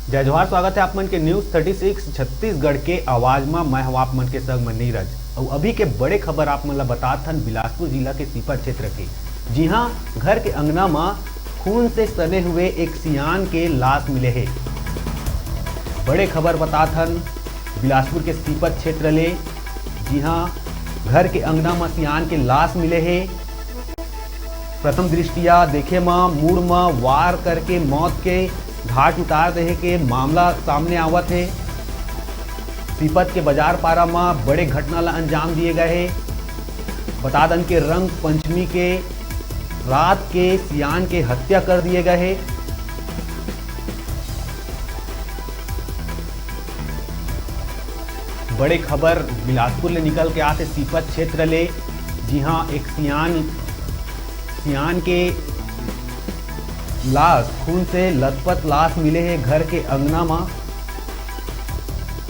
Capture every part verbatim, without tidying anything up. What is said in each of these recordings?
जय जोहार, स्वागत है आप मन के News thirty six छत्तीसगढ़ के आवाज म। मैं हूं आप मन के संग म नीरज। अउ अभी के बड़े खबर आप मन ला बतात हन बिलासपुर जिला के सीपत क्षेत्र के, जिहां घर के अंगना म खून से सने हुए एक सियान के लाश मिले हे। बड़े खबर बतात हन बिलासपुर के सीपत क्षेत्र ले, जिहां घर के अंगना म सियान के लाश मिले हे। प्रथम दृष्टिया देखे म मुड़ म वार करके मौत के घाट उतार देहे के मामला सामने आवत हे। सीपत के बाजार पारा म बड़े घटना ला अंजाम दिए गए हे। बता दन के रंग पंचमी के रात के सियान के हत्या कर दिए गए हे। बड़े खबर बिलासपुर ले निकल के आथे सीपत क्षेत्र ले, जिहां एक सियान सियान के लाश, खून से लथपथ लाश मिले हे घर के अंगना म।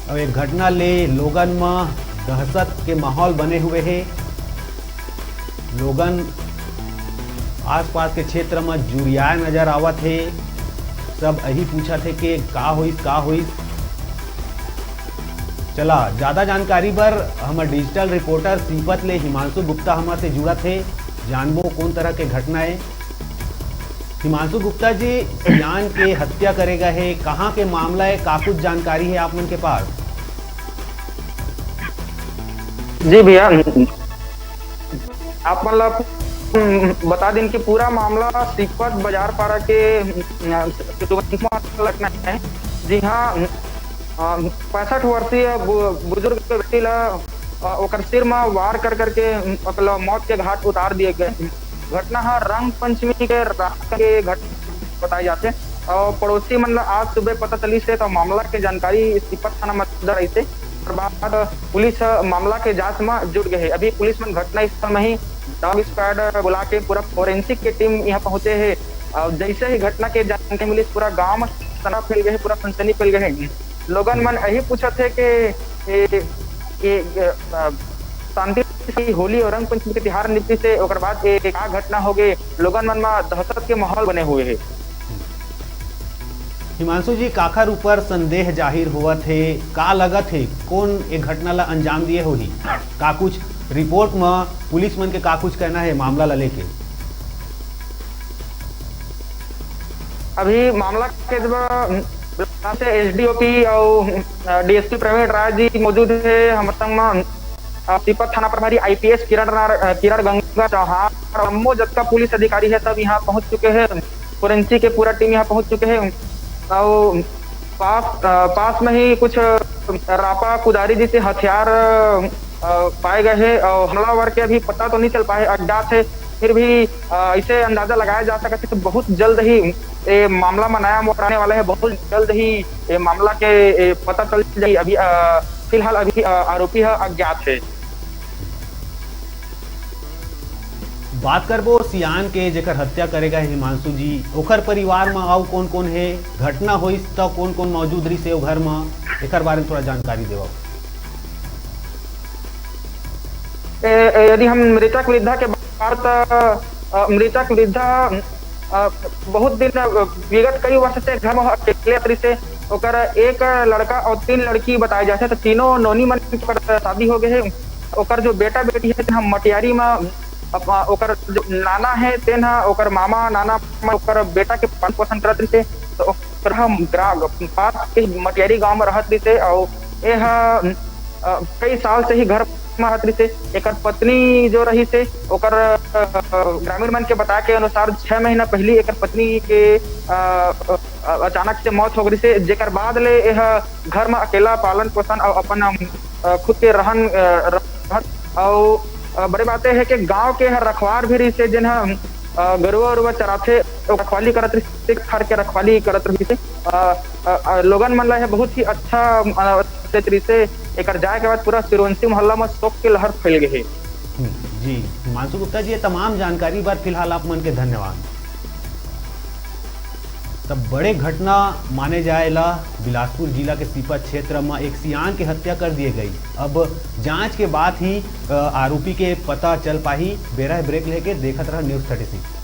अउ एक घटना ले लोगन म दहशत के माहौल बने हुए हे। लोगन आसपास के क्षेत्र म जुरियाए नजर आवत हे। सब यही पूछत हे के का होइस, का होइस। चला, ज्यादा जानकारी बर हमर digital reporter सीपत ले हिमांशु गुप्ता हमर से जुड़त हे। जानबो कौन तरह के घटना हे। हिमांशु गुप्ता जी, सियान के हत्या करे गए हे, कहाँ के मामला हे, का कुछ जानकारी हे आप मन के पास? जी भैया, आप मन ला बता दिन कि पूरा मामला सीपत बाजार पारा के घटना है, जिहां पैंसठ वर्षीय बुजुर्ग व्यक्ति ला ओकर सिर में वार कर करके ओकर मौत के घाट उतार दिए गए। घटना ह रंग पंचमी के रात के घटना बताई जाते। और पड़ोसी मन ला आज सुबह पता चली से तो मामला के जानकारी सीपत थाना में दर रही। बाद पुलिस मामला के जांच में जुट गए। अभी पुलिस मन घटना स्थल में ही डॉग स्क्वाड बुला के पूरा फोरेंसिक के टीम यहाँ पहुंचे है। और जैसे ही घटना के जानकारी मिली, पूरा गांव में सना फैल गए, पूरा सनसनी फैल गए। लोगन मन यही पूछत है कि ए, ए, ए, शांति से होली और रंग पंचमी के तिहार निपटी से ओकर बाद ए, का घटना हो गए, लोगन मन में दहशत के माहौल बने हुए है। हिमांशु जी, काखर ऊपर संदेह जाहिर होवत हे, का लगत हे, कौन ए घटना ला अंजाम दिए होही? का कुछ रिपोर्ट म पुलिस मन के का कुछ कहना हे मामला ला लेके? अभी मामला के जब से एसडीओपी और डीएसपी प्रवीण राय जी मौजूद है हमर संग में। सीपत थाना प्रभारी आईपीएस किरण किरण गंगा चौहान और अम्मो जतका पुलिस अधिकारी है, सब यहाँ पहुँच चुके हैं। फोरेंसिक के पूरा टीम यहाँ पहुँच चुके हैं। और पास पास में ही कुछ रापा कुदारी जैसे हथियार पाए गए हैं और हमलावर के अभी पता तो नहीं चल पाए, अज्ञात है। फिर भी ऐसे अंदाजा लगाया जा सकता है कि बहुत जल्द ही ये मामला में नया मोड़ आने वाला है। बहुत जल्द ही ये मामला के पता चल जाए। अभी फिलहाल अभी आरोपी है अज्ञात है। बात करबो सियान के, जेकर हत्या करे गए हिमांशु जी, ओकर परिवार में अउ कौन कौन है, घटना होइस त कौन कौन मौजूद रहिस हे घर में, एकर बारे में थोड़ा जानकारी देवो। यदि हम मृतक वृद्धा के बात, मृतक वृद्धा बहुत दिन, विगत कई वर्ष से घर में अकेले रहिस हे। ओकर एक लड़का और तीन लड़की बताए जाते, तो तीनों नोनी मन के शादी हो गए है। ओकर जो बेटा बेटी है, हम मटियारी में ओकर जो नाना है, तेन ह ओकर मामा नाना ओकर बेटा के पालन पोषण करत रहिस हे। तो ओकर पास के मटियारी गांव में रहत रहिस हे और यह कई साल से ही घर में रहत रहिस हे। एकर पत्नी जो रहिस हे, ओकर ग्रामीण मन के बताए के अनुसार छह महीना पहली एकर पत्नी के अचानक से मौत हो गई से, जेकर बाद ले यह घर में अकेला पालन पोषण और अपन खुद के रहन रहत। और बड़े बात है कि गांव के हर रखवार भी रहिस हे, जेन ह गरुआ उरुआ चराथे, रखवाली करत रहिस, घर के रखवाली करत रहिस। लोगन मन ला बहुत ही अच्छा से एकर जाए के बाद पूरा सिरोंसी मोहल्ला में शोक के लहर फैल गए है। जी हिमांशु गुप्ता जी, ये तमाम जानकारी बर फिलहाल आप मन के धन्यवाद। तब बड़े घटना माने जाए ला बिलासपुर जिला के सीपत क्षेत्र में एक सियान के हत्या कर दिए गई। अब जांच के बाद ही आरोपी के पता चल पाही। बेरा ब्रेक लेके देखत रह News thirty six।